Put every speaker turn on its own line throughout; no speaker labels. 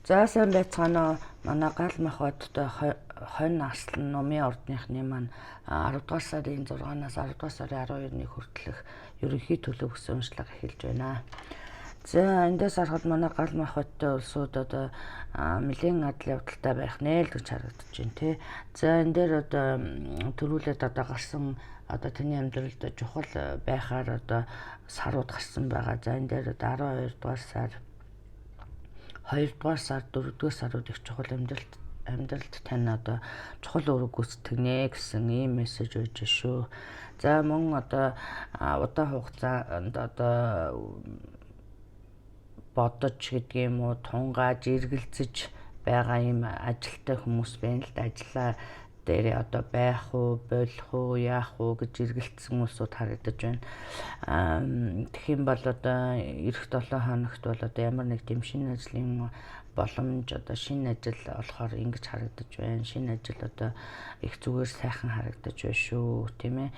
За, сайн байцгаана уу? Манай гал махбодтой хонь арслан нумын ордныхны маань 10 дугаар сарын 6-наас 10 дугаар сарын 12-ны хүртэлх ерөнхий төлөв гэсэн уншлага эхэлж байна. За, эндээс харахад манай гал махбодтой улсууд одоо нэлээн адал явдалтай байх нэ л гэж харагдаж байна, тий. За, энэ дээр одоо төрүүлээд одоо гарсан одоо таны амьдралд чухал байхаар одоо сарууд гарсан байгаа. За, энэ дээр одоо 12 дугаар сар, 2 дугаар сар, 4 дугаар сарууд их чухал, амьдралд тань одоо чухал үүрэг гүйцэтгэнэ гэсэн ийм мессеж өгч шүү. За, мөн одоо удаан хугацаанд одоо бодож гэдэг юм уу, тунгааж эргэлзэж байгаа ийм ажилтай хүмүүс байна л да. Ажлаа дээрээ одоо байх уу, болох уу, яах уу гэж эргэлцсэн улсууд харагдаж байна. Тэгэх юм бол одоо ирэх 7 хоногт бол одоо ямар нэг тийм шинэ ажлын боломж, одоо шинэ ажил олохоор ингэж харагдаж байна. Шинэ ажил одоо их зүгээр сайхан харагдаж байна шүү, тийм ээ.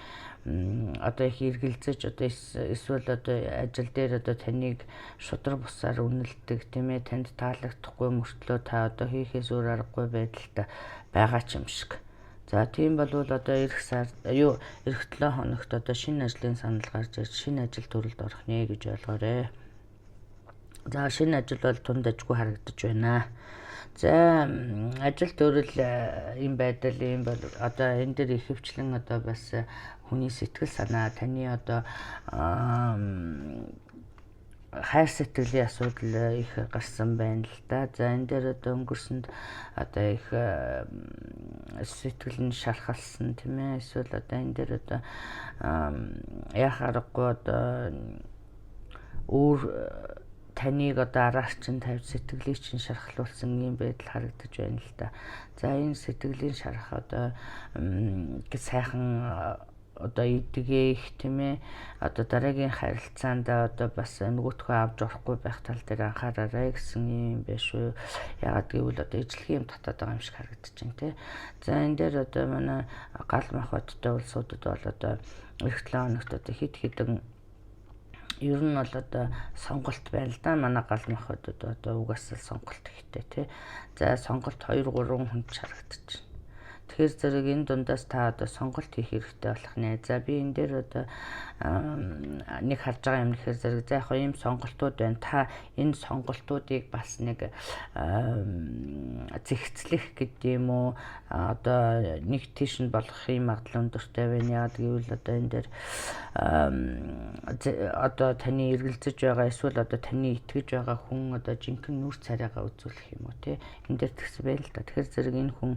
Одоо их эргэлзэж, одоо эсвэл одоо ажил дээр одоо таныг шудраг бусаар үнэлдэг, тийм ээ, танд таалагдахгүй мөртлөө та одоо хийхээс өөр аргагүй байдалтай байгаа ч юм шиг. За, тийм болвол одоо ирэх сар юу, ирэх 7 хоногт одоо шинэ ажлын санал гарч ирж, шинэ ажил төрөлд орох нэ гэж ойлгоорой. За, шинэ ажил бол тунд ажгүй харагдаж байна. За, ажил төрөл юм байдал юм бол одоо энэ дээр ихэвчлэн одоо бас хүний сэтгэл санаа, таны одоо хайр сэтгэлийн асуудал их гарсан байна л да. За, энэ дээр одоо өнгөрсөнд одоо их сэтгэл нь шархалсан, тийм ээ. Эсвэл одоо энэ дээр одоо яах аргагүй одоо өөр таныг одоо араар чинь тавьж, сэтгэлийг чинь шархлуулсан юм байдал харагдаж байна л да. За, энэ сэтгэлийн шарах одоо сайхан одоо эдгээх, тийм ээ, одоо дараагийн харилцаанд одоо бас нөгөөтгөө авч орохгүй байх тал дээр анхаараарай гэсэн юм байна шүү. Яагаад гэвэл одоо ижлэгийн юм татаад байгаа юм шиг харагдаж байна, тий. За, энэ дээр одоо манай гал махбодтой улсуудад бол одоо ирэх 7 хоногт одоо хэд хэдэн ер нь бол одоо сонголт байна л да. Манай гал махбодод одоо угаасаа сонголт ихтэй, тий. За, сонголт 2 3 хүн ч харагдаж байна. Тэгэхээр зэрэг энэ дундаас та одоо сонголт хийх хэрэгтэй болох нэ. За, би энэ дээр одоо нэг харж байгаа юм нэхэр зэрэг, за, яг ийм сонголтууд байна. Та энэ сонголтуудыг бас нэг зэгцлэх гэдэг юм уу, одоо нэг тийш нь болгох юм магадлал өндөртэй байна. Яг гэвэл одоо энэ дээр одоо таны эргэлзэж байгаа эсвэл одоо таны итгэж байгаа хүн одоо жинхэнэ нүр царайгаа үзүүлэх юм уу, те. Энэ дээр тэгсэн байл л да. Тэгэхээр зэрэг энэ хүн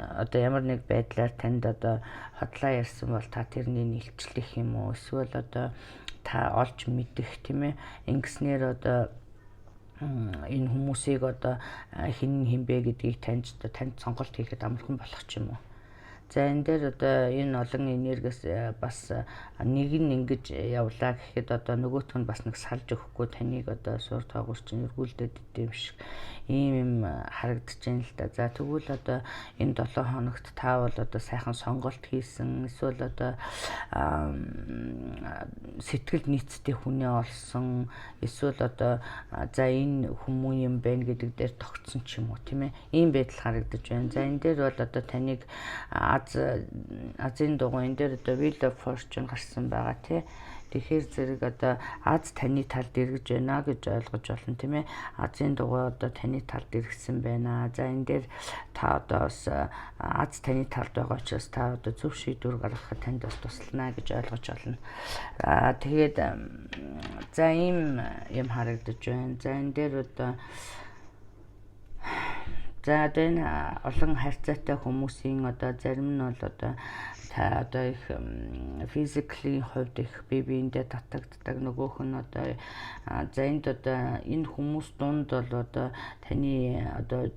одоо ямар нэг байдлаар танд одоо хотлаа ярьсан бол та тэрний илчлэх юм уу, эсвэл одоо та олж мэдэх, тийм ээ, ингэснээр одоо энэ хүмүүсийг одоо хэн хэн бэ гэдгийг таньж, танд сонголт хийхэд амархан болох ч юм уу. За, энэ дээр одоо энэ олон энергиэс бас нэг нь ингэж явлаа гэхэд одоо нөгөөх нь бас нэг салж өгөхгүй таныг одоо сур тоогуур чинь эргүүлдээд идэм шиг ийм юм харагдаж байна л да. За, тэгвэл одоо энэ 7 хоногт та бол одоо сайхан сонголт хийсэн, эсвэл одоо сэтгэл нийцтэй хүнээ олсон, эсвэл одоо за, энэ хүмүүн юм байна гэдэг дээр тогтсон ч юм уу, тийм ээ. Ийм байдал харагдаж байна. За, энэ дээр бол одоо таныг аз азын дугуй, энэ дээр одоо Wheel of Fortune гарсан байгаа, тий. Тэгэхээр зэрэг одоо аз таны талд эргэж байна гэж ойлгож болно, тийм ээ. Азын дугуй одоо таны талд эргэсэн байна. За, энэ дээр та одоо бас аз таны талд байгаа учраас та одоо зөв шийдвэр гаргахад танд бас туслана гэж ойлгож болно. Аа, тэгээд за, ийм юм харагдаж байна. За, энэ дээр одоо, за, одоо энэ олон харьцаатай хүмүүсийн одоо зарим нь бол одоо та одоо их physically хувьд их бие биендээ татагддаг, нөгөөх нь одоо, за, энд одоо энэ хүмүүс дунд бол одоо таны одоо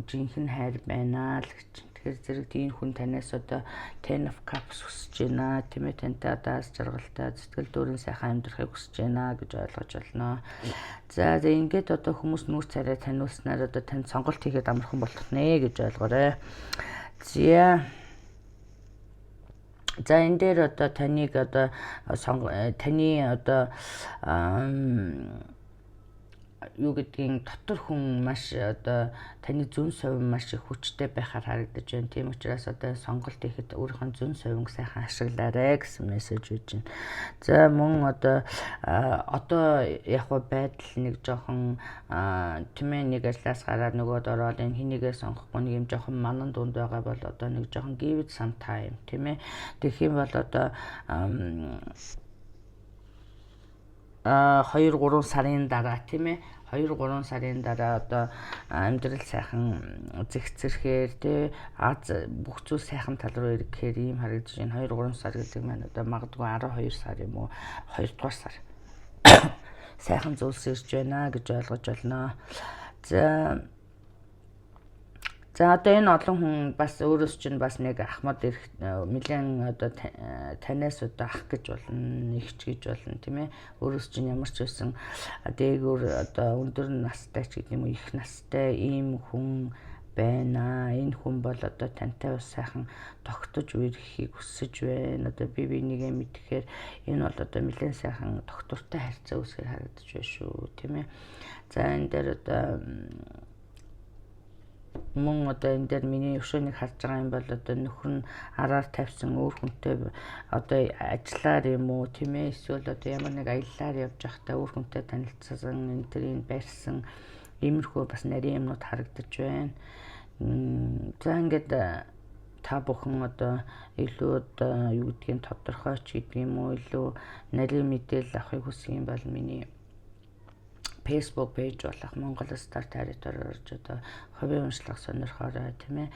жинхэнэ хайр байна л гэж. Тэгэхээр зэрэг тийм хүн танаас одоо Ten of Cups хүсэж байна. Тийм ээ, тантай одоо аз жаргалтай, сэтгэл дүүрэн сайхан амьдрахыг хүсэж байна гэж ойлгож байна. За, ингээд одоо хүмүүс нүүр царай таниулснаар одоо танд сонголт хийхэд амархан болох нэ гэж ойлгоорой. За. За, энэ дээр одоо таныг одоо таны одоо Юу гэдгийг, дотор хүн маш одоо таны зөн совин маш их хүчтэй байхаар харагдаж байна. Тийм учраас одоо сонголт хийхэд өөрийнхөө зөн совинг сайхан ашиглаарай гэсэн мессеж өгч байна. За, мөн одоо яг хуу байдал нэг жоохон, тийм ээ, нэг ажлаас гараад нөгөөд ороод энэ хэнийгээ сонгохгүй нэг юм жоохон манан дунд байгаа бол одоо нэг жоохон give it some time, тийм ээ. Тэгэх юм бол одоо 2 3 сарын дараа, тийм ээ, 2 3 сарын дараа одоо амьдрал сайхан зэгцэрхээр, тий, аз бүх зүйл сайхан тал руу ирэхээр ийм харагдаж байна. 2 3 сар гэдэг маань одоо магадгүй 12 сар юм уу, 2 дугаар сар сайхан зүйлс ирж байна гэж ойлгож байна. За, одоо энэ олон хүн бас өөрөөс чинь бас нэг ахмад ирэх, нэлээд одоо танаас одоо ах гэж болно, эгч гэж болно, тийм ээ. Өөрөөс чинь ямар ч байсан дээгүүр одоо өндөр настай ч гэдэг юм уу, их настай ийм хүн байна. Энэ хүн бол одоо тантай бас сайхан тогтож үерхэхийг хүсэж байна. Одоо би бинийгээ мэдэхээр энэ бол одоо нэлээд сайхан тогтвортой харьцаа үүсгэхээр харагдаж байна шүү, тийм ээ. За, энэ дээр одоо мөн одоо энэ дээр миний өшөөнийг харж байгаа юм бол одоо нөхөр нь араар тавьсан өөр хүнтэй одоо ажиллаар юм уу, тийм ээ, эсвэл одоо ямар нэг аяллаар явж байхдаа өөр хүнтэй танилцсан, энэ тэрийг барьсан иймэрхүү бас нарийн юмнууд харагдаж байна. За, ингээд та бүхэн одоо илүү одоо юу гэдгийг тодорхой ч гэдэг юм уу, илүү нарийн мэдээлэл авахыг хүсэх юм бол миний Facebook page болох Монгол Star Tarot-оор орж одоо хувийн уншлага сонирхоорой, тийм ээ.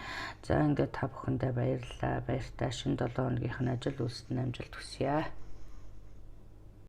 За, ингээд та бүхэндээ баярлалаа. Баяртай шинэ 7 хоногийнх нь ажил үйлсэд амжилт хүсье.